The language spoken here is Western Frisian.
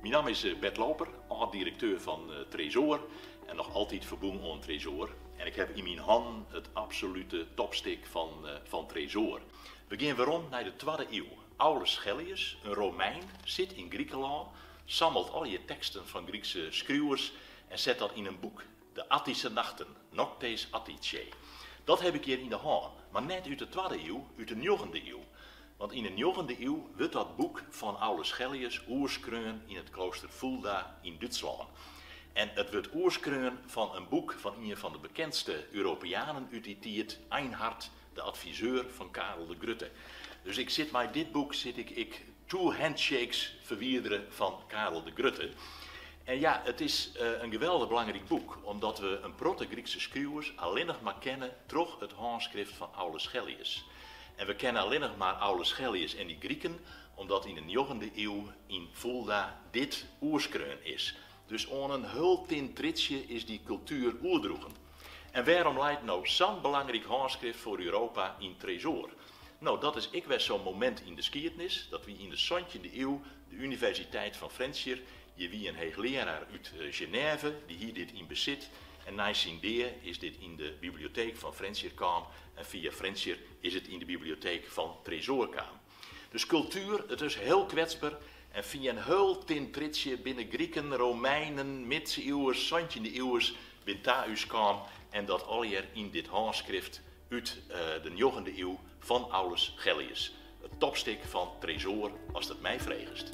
Myn namme is Bert Looper, âld-direkteur fan Tresoar en noch altyd ferbûn oan Tresoar. En ik haw yn myn hannen it absolute topstik fan Tresoar. We gean werom nei de twadde iuw. Aulus Gellius, in Romein, sit yn Grikelân, sammelt allegear teksten fan Grykse skriuwers en set dat yn in boek, De Attische Nachten, Noctes Atticae. Dat haw ik hjir yn de hân, mar net út de twadde iuw, út de njoggende iuw. Want yn de njoggende iuw wurdt dat boek fan Aulus Gellius oerskreaun yn it klooster Fulda yn Dútslân. En it wurdt oerskreaun fan in boek fan ien fan de bekendste Europeanen út dy tiid, Einhard, de adviseur fan Karel de Grutte. Dus ik sit mei dit boek sit ik ek two handshakes ferwidere fan Karel de Grutte. En ja, it is in geweldich belangryk boek, omdat we in protte Grykse skriuwers allinnich mar kenne troch it hânskrift fan Aulus Gellius. En we kenne allinnich mar Aulus Gellius en dy Griken omdat yn de njoggende iuw yn Fulda dit oerskreaun is. Dus oan in hiel tin triedsje is dy kultuer oerdroegen. En wêrom leit no sa'n belangryk hânskrift foar Europa yn Tresoar? No, dat is ek wer sa'n momint yn de skiednis, dat wie yn de santjinde iuw, de Universiteit fan Frjentsjer, hjir wie in heechlearaar út Genève, dy hie dit yn besit en nei syn dea is dit yn de biblioteek fan Frjentsjer kaam en fia Frjentsjer is it yn de biblioteek fan Tresoar kaam. Dus kultuer, it is hiel kwetsber en fia in hiel tin triedsje binne Griken, Romeinen, midsiuwers, santjinde-iuwers bin ta ús kaam en dat allegear yn dit hânskrift út de njoggende iuw fan Aulus Gellius. It topstik fan Tresoar, ast it my fregest.